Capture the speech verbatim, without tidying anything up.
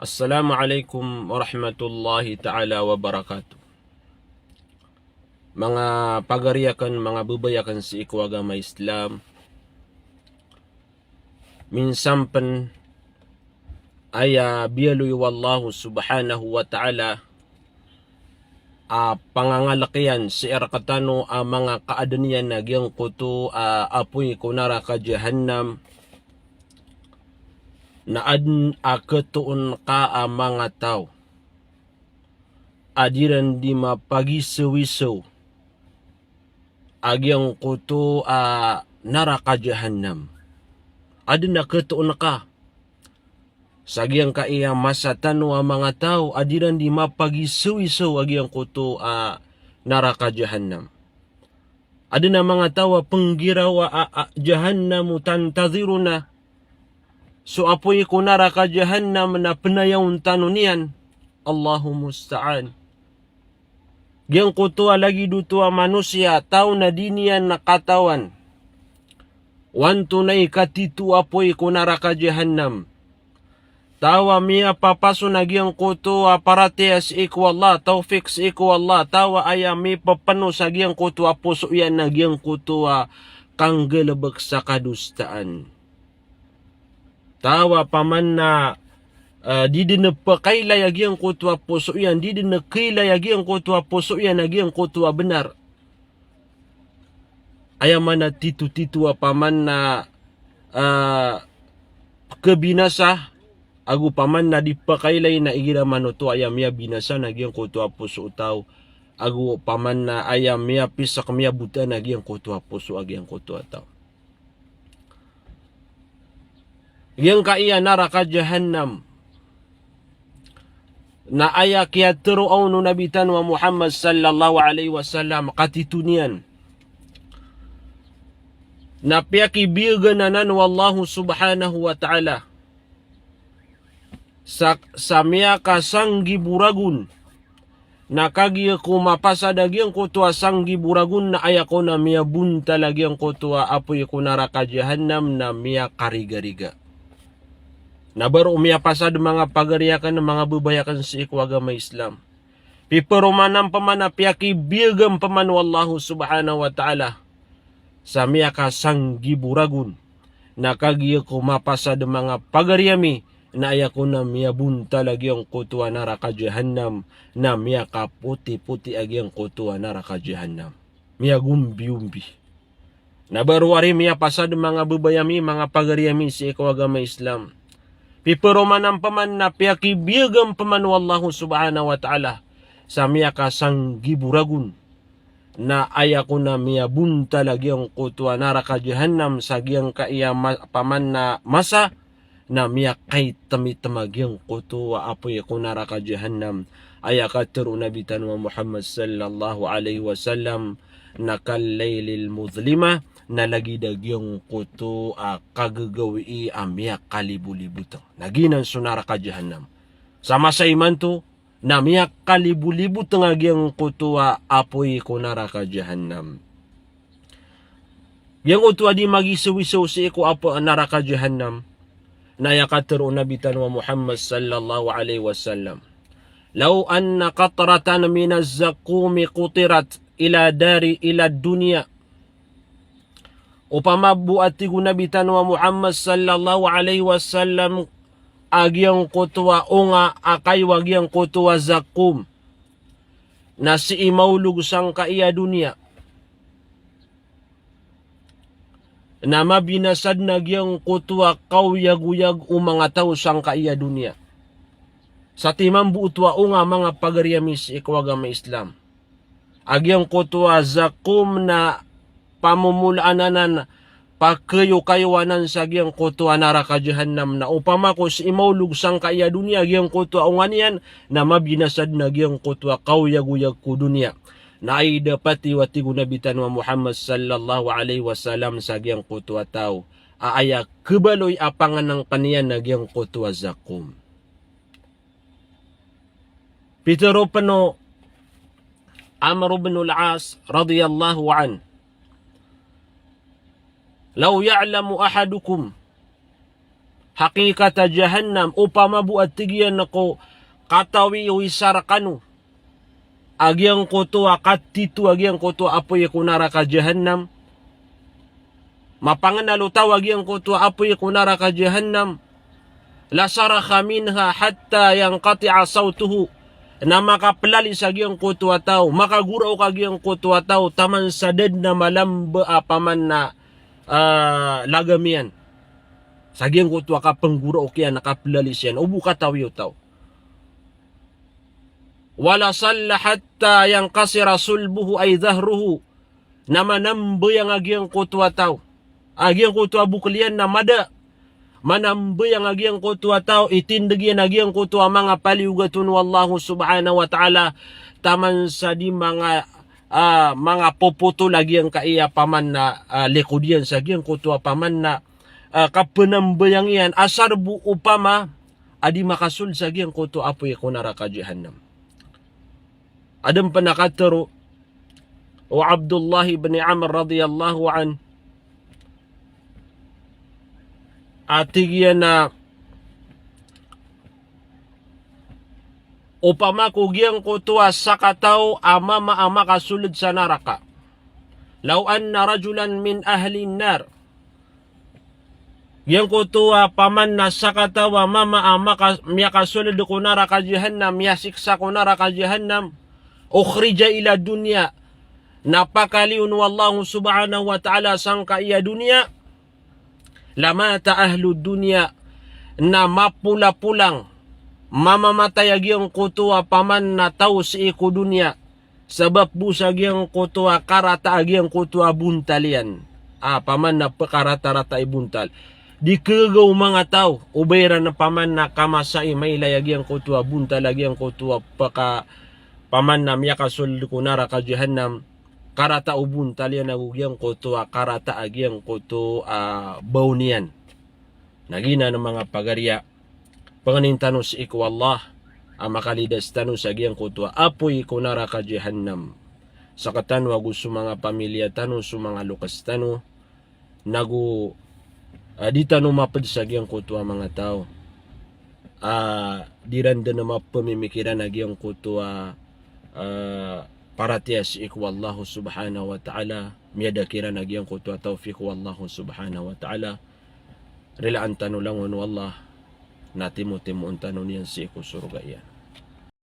Assalamu alaikum warahmatullahi ta'ala wabarakatuh. Manga pagari akn, manga babay akn sii ko agama Islam. Minsan pn aya biyaloy o Allah subhanahu wa ta'ala a pangangalk iyan sii rktano a manga kaadn iyan a giyangkoto a apoy ko naraka jahannam, na adn a khatoon ka a manga taw a di ran di mapagisawisaw a giyangkoto a naraka jahannam. Adn a khatoon ka sa giyangkaya masa tano a manga taw a di ran di mapagisawisaw a giyangkoto a naraka jahannam. Adn a manga taw a pnggiraw a, a, a, "Jahannamu tantadhiruna." So apoy ko naraka jahannam na pnayawn tano niyan. Allahul musta'an. Giyangkoto a lagid oto a manosiya, taw na di niyan katawan o antonaa i katito a apoy ko naraka jahannam. Taw a miyapapason a giyangkoto a paratiyaya sii ko Allah, tawfik sii ko Allah, taw a aya mipapno sa giyangkoto a poso iyan na giyangkoto a kanggalbk sa kadosaan. Taw a paman na, ah, di dn pkailay a giyangkoto a poso iyan, di dn kailay a giyangkoto a poso iyan a giyangkoto a bnar. Aya maana titotito a paman na, ah, kabinasa, ago paman na di pkailay na igira man oto aya miyabinasa na giyangkoto a poso o taw, ago paman na aya miyapisk, miyabotaan a giyangkoto a poso a giyangkoto a taw. Giyangkaya naraka jahannam na aya kiyatharo on o Nabi tano a Muhammad sallallahu alaihi wasallam, katito niyan na piyakibiyagan anan o Allah subhanahu wa ta'ala sa, sa miyakasanggibo ragon. Na kagiya ko mapasad a giyangkoto a sanggibo ragon na aya kon a miyabontal a giyangkoto a apoy ko naraka jahannam na miyakarigariga. Na baro miyapasad, manga pagari akn, manga babay akn sii ko agama Islam, piperomanan pman a piyakibiyagan pman o Allah subhanahu wa ta'ala sa miyakasanggibo ragon. Na kagiya ko mapasad, manga pagari ami, na aya kon a miyabontal a giyangkoto a naraka jahannam na miyakapotipoti a giyangkoto a naraka jahannam. Miyagombiombi. Na baro ari miyapasad, manga babay ami, manga pagari ami sii ko agama Islam, piperomanan pman na piyakibiyagan pman o Allah subhanahu wa ta'ala sa miyakasanggibo ragon. Na aya kon a miyabontal a giyangkoto a naraka jahannam sa giyangkaya ma-, paman na masa na miyakaitemitem a giyangkoto a apoy ko naraka jahannam. Aya katharo o Nabi tano a Muhammad sallallahu alaihi wasallam na kal-laylil mudhlima, na lagid a giyangkoto a kagagawii a miyakaliboliboteng. Na giyanan so naraka jahannam. Sa masa imanto, na miyakaliboliboteng a giyangkoto a apoy ko naraka jahannam. Giyangkoto a di magisawisaw sii ko apoy a naraka jahannam, na aya katharo o Nabi tano a Muhammad sallallahu alaihi wasallam, "Law anna qatratan minaz zaqqumi qutirat ila dari, ila dunya." Opama bo, a tig o Nabi tano a Muhammad sallallahu alaihi wasallam, a giyangkoto a onga a kayo a giyangkoto a zakkum na sii maolog sangkaya doniya, na mabinasa den a giyangkoto a kaoyagoyag o manga taw sangkaya doniya. Satiman bo oto a onga, manga pagari ami sii ko agama Islam, a giyangkoto a zakkum na pamomolaan anan, pakayokayoan anan sa giyangkoto a naraka jahannam, na opama ko sii maolog sangkaya doniya a giyangkoto a onga niyan, na mabinasa den a giyangkoto a kaoyagoyag ko doniya. Na aya dapati, a tig o Nabi tano a Muhammad sallallahu alaihi wasallam, sa giyangkoto a taw a aya khabaloy a pangenengken iyan a giyangkoto a zakkum. Pitharo pen o Amr ibn al-As radiyallahu anhu, "Law ya'lamu ahadukum Hakikat a Jahannam, opama bo a tig iyan ko katawi o isa rkano a giyangkoto a katito a giyangkoto a apoy ko naraka Jahannam. Mapangnal o taw a giyangkoto a apoy ko naraka Jahannam. La sarakha minha hatta yanqati'a sawtuhu. Na makaplalis a giyangkoto a taw, makagoraok a giyangkoto a taw, taman sa da dn a malamba a paman na, ah, lagam iyan. Sa giyangkoto a kapnggoraok iyan, a kaplalis iyan, o bo katawi o taw. Wala salla hatta yankasira sulbuhu ay dhahruhu. Na manambayang a giyangkoto a taw, a giyangkoto a bokl iyan na mada. Manambayang a giyangkoto a taw, itindg iyan a giyangkoto a manga paliyogat on o Allahu subhanahu wa ta'ala, taman sa di manga, ah, manga popotol a giyangkaya paman na, ah, likod iyan sa giyangkoto a paman na, ah, kapanambayang iyan, asar bo opama a di makasold sa giyangkoto a apoy ko naraka Jahannam. Adn pn a katharo o Abdullah ibn Amr radiyallahu anhu a tig iyan a opama ko giyangkoto a sakataw a mama a makasold sa naraka. Law anna rajulan min ahlin nar. Giyangkoto a paman na sakataw a mama a maka-, miyakasold ko naraka Jahannam, miyasiksa ko naraka Jahannam, ukhrija ila dunya, na pakaliyon o Allahu subhanahu wa ta'ala sangkaya doniya, lamata ahlud dunya, na mapolapolang, mamamatay a giyangkoto a paman na taw sii ko doniya, sabap bo sa giyangkoto a karata a giyangkoto a bontal iyan. A paman na pkaratarata i bontal. Di khagaga o manga taw o ba iran a paman na kamasa i mailay a giyangkoto a bontal a giyangkoto a pka-, paman na miyakasold ko naraka Jahannam. Karata o bontal iyan ago giyangkoto a karata a giyangkoto a baw niyan. Na giyanan a manga pagariya, pangnin tano sii ko Allah a makalidas tano sa giyangkoto a apoy ko naraka Jahannam. Sktano ago so manga pamilya tano, so manga loks tano, nago, ah, di tano mapd sa giyangkoto a manga taw a, ah, di ran dn mapmimikiran a giyangkoto a, ah, paratiyaya sii ko Allah subhanahu wa ta'ala, miyada kiran a giyangkoto a tawfiq o Allah subhanahu wa ta'ala. Rilaan tano langon o Allah, na timotimoon tano niyan sii ko sorga iyan.